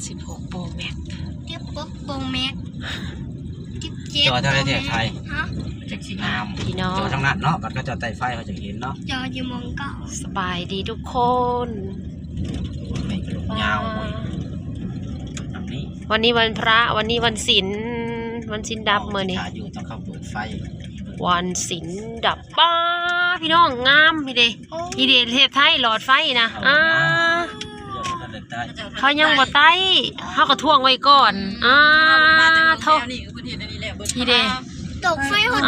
ສິບຫົກໂປຣແມັກ ສິບຫົກໂປຣແມັກ ສິບເຈັດ ຈໍທາງໃດແທ້ໄທ ຮະ ຈັ່ງຊິງາມ ພີ່ນ້ອງ ຈໍທາງນັ້ນເນາະ ບັດເຂົາເຈົ້າໄຕ້ໄຟເຮົາຈັ່ງເຫັນເນາະ ຈໍຢູ່ໝ່ອງເກົ່າ. ສະບາຍດີທຸກຄົນ ແມ່ນກະດູກຍາວ ໂອ້ຍ ແບບນີ້ ວັນນີ້ວັນພະ ວັນນີ້ວັນສິນ ວັນສິນດັບມື້ນີ້ ຖ້າຢູ່ຕ້ອງເຂົ້າເປີດໄຟ ວັນສິນດັບ ປ້າ ພີ່ນ້ອງ ງາມ ນີ້ເດ້ ໂອ້ ນີ້ເດ້ ປະເທດໄທ ຫຼອດໄຟນະ ເອີ ອ່າ ເຂົາຍັງບໍ່ໄຕ້ ເຮົາກໍທວງໄວ້ກ່ອນ ອ່າ ໂທ້ ນີ້ເດ້ ດອກໄຟ ອ່າ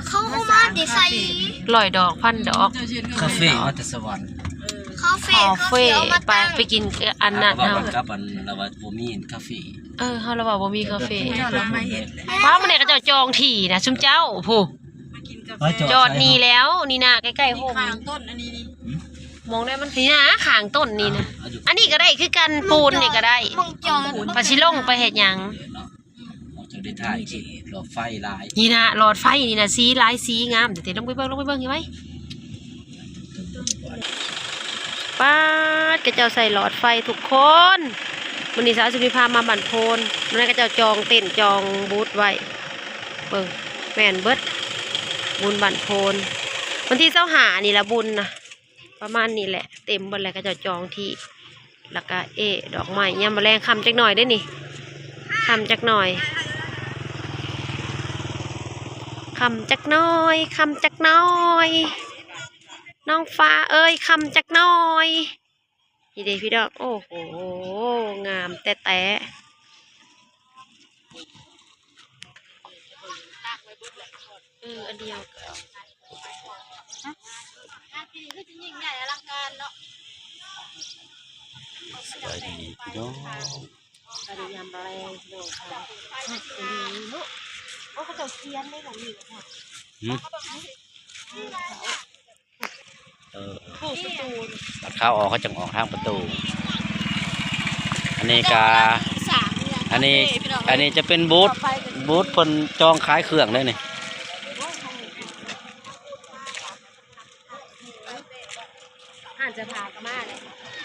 ເຂົາເອົາມາແຕ່ໃສ ຮ້ອຍດອກ ພັນດອກ ຄາເຟ ມາແຕ່ສະຫວັນ ຄາເຟ ຄາເຟ ເຂົາຊິເອົາມາ ໄປ ຕັ້ງ ໄປກິນອັນນັ້ນ ເຮົາ ກັບອັນລະວ່າບໍ່ມີຄາເຟ ເອີ ເຮົາລະວ່າບໍ່ມີຄາເຟ ເຈົ້າລະມາເຮັດ ປ້າ ມື້ນີ້ເຂົາເຈົ້າຈອງທີ່ນະ ຊຸມເຈົ້າ ຜູ້ ມາກິນກາແຟ ມາຈອດ ຈອດນີ້ແລ້ວ ນີ້ນະ ໃກ້ໆໂຮມ ຂ້າງຕົ້ນອັນນີ້ນີ້ ໝ່ອງໃດມັນ ນີ້ນະ ຂ້າງຕົ້ນນີ້ນະ ອ່າ ອັນນີ້ກໍໄດ້ຄືກັນ ປູນນີ້ກໍໄດ້ ໝ່ອງຈອດ ວ່າຊິລົງໄປເຮັດຫຍັງ ເນາະ ເຮົາຈະໄດ້ຖ່າຍຄລິບຫຼອດໄຟຫຼາຍ ນີ້ນະ ຫຼອດໄຟນີ້ນະ ສີຫຼາຍ ສີງາມ ເດ ລົງໄປເບິ່ງ ລົງໄປເບິ່ງ ເຫັນໄຫມ? ປາດ ເຂົາເຈົ້າໃສ່ຫຼອດໄຟທຸກຄົນ ມື້ນີ້ສາວສຸນີພາມາບ້ານໂພນ ມື້ນັ້ນເຂົາເຈົ້າຈອງເຕັນ ຈອງບູດໄວ້ເບິ່ງ ແມ່ນເບິດ ບຸນບ້ານໂພນ ວັນທີຊາວຫ້ານີ້ລະບຸນນະ ປະມານນີ້ແຫຼະ ເຕັມເບິດແລ້ວ ເຂົາເຈົ້າຈອງທີ່ ແລ້ວກະເອດອກໄມ້ ຍາມມື້ແລງຄ່ຳຈັກໜ້ອຍເດ້ນີ້ ຄ່ຳຈັກໜ້ອຍ ຄ່ຳຈັກໜ້ອຍ ຄ່ຳຈັກໜ້ອຍ ນ້ອງຟ້າເອີຍ ຄ່ຳຈັກໜ້ອຍ ນີ້ເດ້ພີ່ນ້ອງ ໂອ້ໂຫ ງາມແຕ່ແຕ່ ເອີ ອັນດຽວ ງານປີນີ້ຄືຊິຍິ່ງໃຫຍ່ອະລັງການເນາະ ສະບາຍດີພີ່ນ້ອງ ສະບາຍດີຍາມແລງພີ່ນ້ອງ ຄັກອີ່ຫຼີເນາະ ໂອ້ ເຂົາເຈົ້າຂຽນໄດ້ແບບນີ້ເນາະ ຫືມ ເອີ ຜູ້ປະຕູ ບັດເຂົາອອກ ເຂົາຈັ່ງອອກທາງປະຕູ ອັນນີ້ກະ ອັນນີ້ ອັນນີ້ຈະເປັນບູດ ບູດເພິ່ນຈອງຂາຍເຄື່ອງເດ້ນີ້ ຮ້ານເສື້ອຜ້າກໍມາເດ້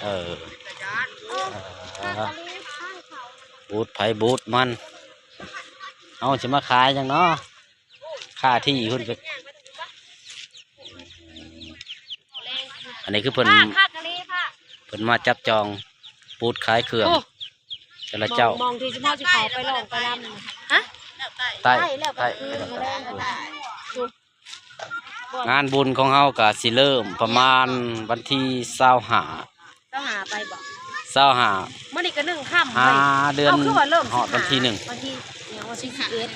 ເອີ ບູດໃຜບູດມັນ ເຮົາຊິມາຂາຍຫຍັງເນາະ? ຄ່າທີ່ພຸ້ນ ອັນນີ້ຄືເພິ່ນ ເພິ່ນມາຈັບຈອງບູດຂາຍເຄື່ອງ ໂອ້ ແຕ່ລະເຈົ້າ ໝ່ອງ ໝ່ອງທີ່ເຮົາຊິເຂົ້າໄປຮ້ອງໄປລຳ ຮະ ໄຕ້ ໄຕ້ ງານບຸນຂອງເຮົາກະຊິເລີ່ມປະມານວັນທີຊາວຫ້າ ຊາວຫ້າໄປບໍ? ຊາວຫ້າ ມື້ນີ້ກໍໜຶ່ງຄ່ຳ ຫ້າເດືອນ ເອົາ ຄືວ່າເລີ່ມ ຮອດວັນທີໜຶ່ງ ວັນທີຫຍັງ ວັນທີສິບເອັດ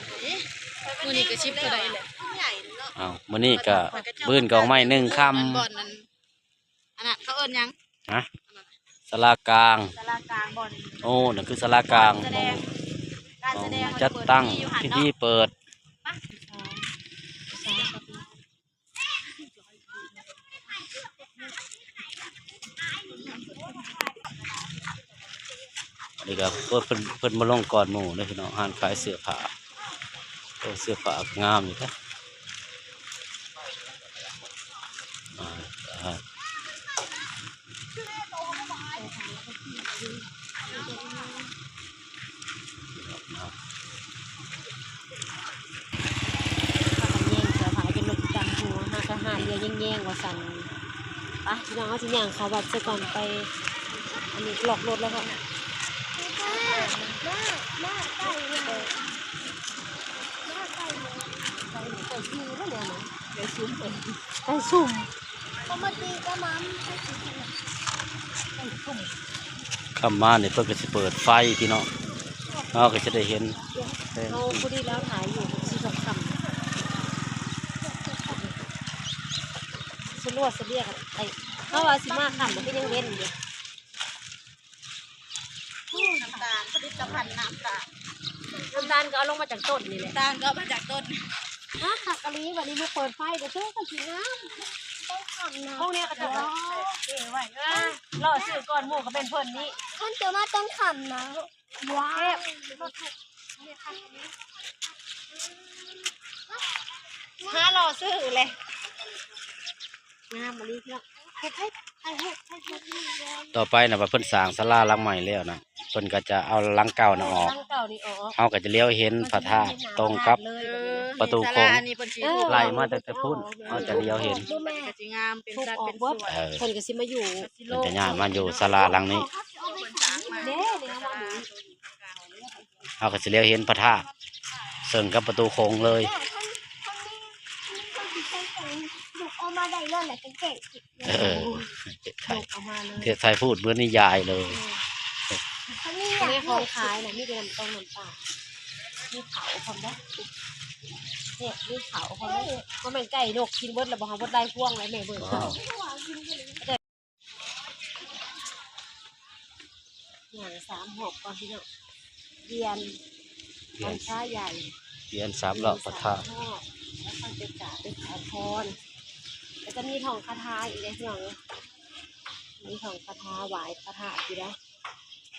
ມື້ນີ້ກໍສິບເທົ່າໃດແຫຼະ ເອົາ ມື້ນີ້ກໍ ມື້ອື່ນກໍອອກໃໝ່ໜຶ່ງຄ່ຳ ບ່ອນນັ້ນ ອັນນັ້ນເຂົາເອີ້ນຫຍັງ? ຮະ? ສາລາກາງ ສາລາກາງບ່ອນ ໂອ້ ນັ້ນຄືສາລາກາງ ການສະແດງ ໝ່ອງ ການສະແດງ ໝ່ອງຈັດຕັ້ງພິທີເປີດ ອັນນີ້ກໍເພິ່ນ ເພິ່ນມາລົງກ່ອນໝູ່ເດ້ພີ່ນ້ອງ ຮ້ານຂາຍເສື້ອຜ້າ ໂອ້ ເສື້ອຜ້າກໍງາມຢູ່ເດ້ ອ່າ ອ່າ ພາກັນແຍ່ງເສື້ອຜ້າຈົນລົດຈຳຫົວ ຫາກະຫາດລຽວແຍ່ງໆວ່າຊັ້ນ ໄປ ພີ່ນ້ອງ ເຮົາຊິຍ່າງເຂົ້າວັດຊະກ່ອນ ໄປ ອັນນີ້ລັອກລົດແລ້ວເນາະ ໄກ່ຊຸ່ມ ໄກ່ຊຸ່ມ ເຂົາມາຕີກັບມັນ ໄກ່ຊຸ່ມ ຄ່ຳມານີ້ເພິ່ນກໍຊິເປີດໄຟພີ່ນ້ອງ ເຮົາກໍຈະໄດ້ເຫັນ ເຮົາພໍດີລາວຖ່າຍຢູ່ ມັນຊິຄ່ຳໆ ສະຫຼວດສະຫຼຽກ ໄອ້ ເຮົາວ່າຊິມາຄ່ຳ ມັນກໍຍັງເວັນຢູ່. ນ້ຳຕານ ຜະລິດຕະພັນນ້ຳຕານ ນ້ຳຕານກໍເອົາລົງມາຈາກຕົ້ນນີ້ແຫຼະ ນ້ຳຕານກໍເອົາມາຈາກຕົ້ນ ຮະ ຄັກອີ່ຫຼີ ບັດນີ້ມາເປີດໄຟກໍຄື ກໍຊິງາມ ຕ້ອງຄັນນະ ພວກນີ້ເຂົາເຈົ້າກໍເອໄວ້ ລໍຊື້ກ່ອນໝູ່ກໍແມ່ນເພິ່ນນີ້ ເພິ່ນຈະມາຕ້ອງຄັນນະ ວ້າວ ຫາລໍຊື້ແຫຼະ ງາມອີ່ຫຼີເນາະ. ຕໍ່ໄປນະ ວ່າເພິ່ນສ້າງສາລາຫຼັງໃໝ່ແລ້ວນະ ເພິ່ນກໍຈະເອົາຫຼັງເກົ່ານະອອກ ເຮົາກໍຈະຫຼຽວເຫັນພະທາດຕົງກັບປະຕູໂຂງ ໄລ່ມາຕັ້ງແຕ່ພຸ້ນ ເຮົາຈະຫຼຽວເຫັນ ເອີ ເພິ່ນກໍຊິມາຢູ່ ເພິ່ນຈະຍ້າຍມາຢູ່ສາລາຫຼັງນີ້ ເຮົາກໍຊິຫຼຽວເຫັນພະທາດເຊິ່ງກັບປະຕູໂຂງເລີຍ. ເອີ ເຮັດໄທ ເຮັດໄທພູດເໝືອນນິຍາຍເລີຍ. ເອີ ເຂົາມີຂອງຂາຍນະ ມີແຕ່ນ້ຳຕົງນ້ຳປາ ມີເຂົ້າພ້ອມເດ້ ເອີ ມີເຂົ້າພ້ອມເດ້. ບໍ່ແມ່ນໄກ່ນົກກິນເບິດແລ້ວບໍ່ ເຮົາເບິດຫຼາຍພວງແລ້ວແມ່ເບິ່ງ. ຍ່າງສາມຮອບກ່ອນພີ່ນ້ອງ ວຽນ ວຽນ ວັນພະໃຫຍ່ ວຽນສາມຮອບພະທາດ ແລ້ວຄ່ອຍໄປກາບໄປຂໍພອນ ແລ້ວຈະມີທ່ອງຄາຖາອີກເດ້ພີ່ນ້ອງເອີຍ ມີທ່ອງຄາຖາໄຫວ້ພະທາດຢູ່ເດ້.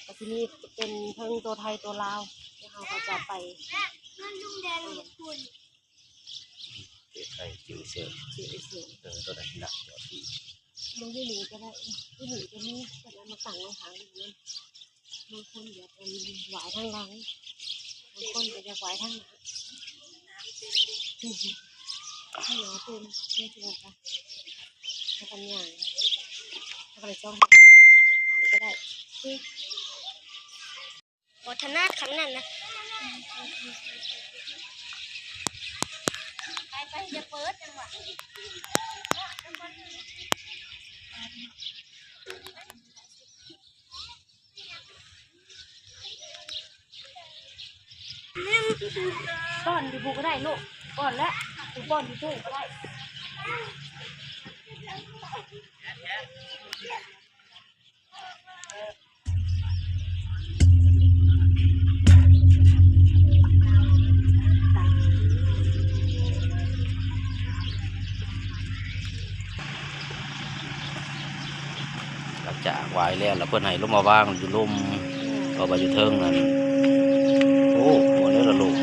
ກໍຊິມີເປັນເທິງໂຕໄທໂຕລາວ ແລ້ວເຮົາກໍຈະໄປ ເຮັດໃຫ້ຈື່ເຊີ ຈື່ເຊີ ເອີ ໂຕນັ້ນນະ ບໍ່ຖືກ ລົງຢູ່ນີ້ກໍໄດ້ ຢູ່ນີ້ກໍມີ ເພິ່ນເອົາມາຕັ້ງໄວ້ທາງນີ້ ບາງຄົນຢາກໄຫວ້ທາງຫຼັງ ບາງຄົນກໍຢາກໄຫວ້ທາງໜ້າ ທາງໜ້າເຕັມ ນີ້ຄືວ່າ ພາກັນຍ່າງ ພາກັນໄປຊ່ອງທາງຂ້າງກໍໄດ້. ບໍ່ຖະໜັດຂະໜາດນັ້ນນະ ໄປໆ ຢ່າເປີດຈັ່ງຫວະ ປ້ອນຢູ່ຜູ້ກໍໄດ້ລູກ ປ້ອນແຫຼະ ຜູ້ປ້ອນຢູ່ຜູ້ກໍໄດ້. ຫຼັງຈາກໄຫວ້ແລ້ວ ແລ້ວເພິ່ນໃຫ້ລົງມາວາງຢູ່ລຸ່ມ ເພາະວ່າຢູ່ເທິງນັ້ນ ໂອ້ ໝົດແລ້ວລະລູກ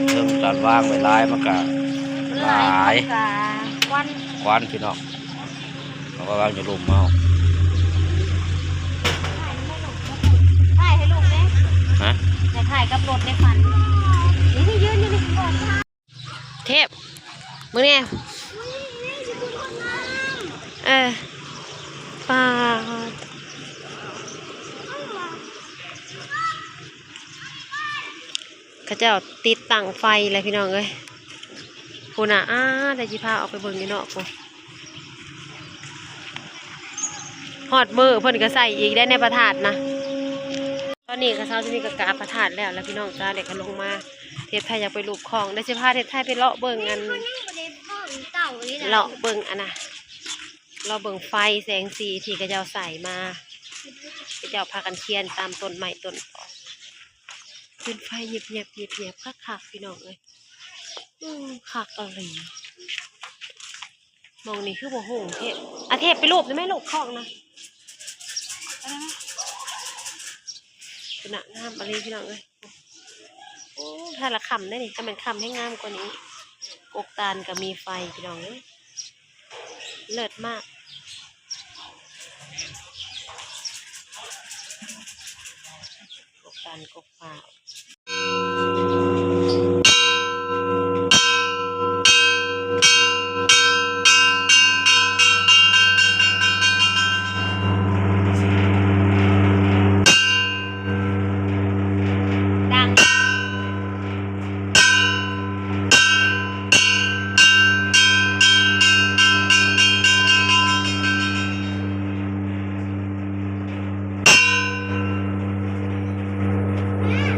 ເທິງການວາງໄວ້ຫຼາຍ ມັນກະຫຼາຍ ຄວັນ ຄວັນພີ່ນ້ອງ. ເຮົາກໍວາງຢູ່ລຸ່ມເຮົາ ຖ່າຍໃຫ້ລູກເດ້ ຮະ ຢາກຖ່າຍກັບລົດໃນຝັນ ນີ້ ນີ້ ຢືນຢູ່ນີ້ ເທບ ເບິ່ງແດ່ ເອີ ປາດ ເຂົາເຈົ້າຕິດຕັ້ງໄຟແລ້ວພີ່ນ້ອງເອີຍ ພຸ້ນນະ ອ້າ ດຽວຊິພາອອກໄປເບິ່ງຢູ່ນອກພຸ້ນ ຮອດມື້ເພິ່ນກໍໃສ່ອີກໄດ້ໃນພະທາດນະ. ຕອນນີ້ຂ້າເຈົ້າຊິມີກະກາບພະທາດແລ້ວ ແລ້ວພີ່ນ້ອງຈ້າ ແລ້ວກໍລົງມາ ເທບໄທຢາກໄປລູບຂອງ ດຽວຊິພາເທບໄທໄປເລາະເບິ່ງອັນ ເລາະເບິ່ງອັນນະ ເລາະເບິ່ງໄຟແສງສີທີ່ເຂົາເຈົ້າໃສ່ມາ ເຂົາເຈົ້າພາກັນຄຽນຕາມຕົ້ນໄມ້ຕົ້ນຕອກ ເປັນໄຟແຍບໆ ແຍບໆ ຄັກໆ ພີ່ນ້ອງເອີຍ ອື ຄັກອີ່ຫຼີ. ໝ່ອງນີ້ຄືບໍ່ໂຫງແທ້ ອາເທບໄປລູບໄດ້ໄໝລູກຂອງນະ ໄປໄດ້ໄໝ ພຸ້ນນະ ງາມອີ່ຫຼີພີ່ນ້ອງເອີຍ ໂອ້ ຖ້າລະຄ່ຳໄດ໋ນີ້ ຖ້າແມ່ນຄ່ຳແຮງງາມກວ່ານີ້ ກົກຕານກໍມີໄຟພີ່ນ້ອງເອີຍ ເລີດມາກ ກົກຕານກົກ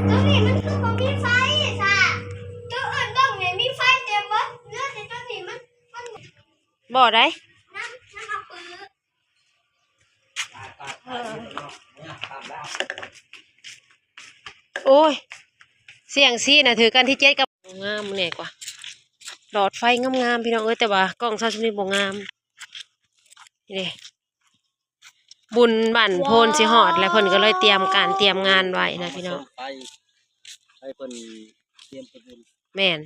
ໂຕນີ້ມັນຄືບໍ່ມີໄຟຊະ ໂຕອື່ນເບິ່ງນີ້ມີໄຟເຕັມເບິດ ເຫຼືອແຕ່ໂຕນີ້ມັນ ບໍ່ໄດ້ ໂອ້ຍ ສ່ຽງຊີນະ ຖືກອັນທີເຈັດກັບ ງາມແນ່ກວ່າ ຫຼອດໄຟງາມໆ ພີ່ນ້ອງເອີຍ ແຕ່ວ່າກ້ອງເຮົາຊ່ຳນີ້ບໍ່ງາມ ນີ້ເດ້. ບຸນບ້ານໂພນຊິຮອດແລ້ວ ເພິ່ນກໍເລີຍຕຽມການຕຽມງານໄວ້ນະພີ່ນ້ອງ ໄຟ ໄຟເພິ່ນຕຽມໄປບຸນ ແມ່ນ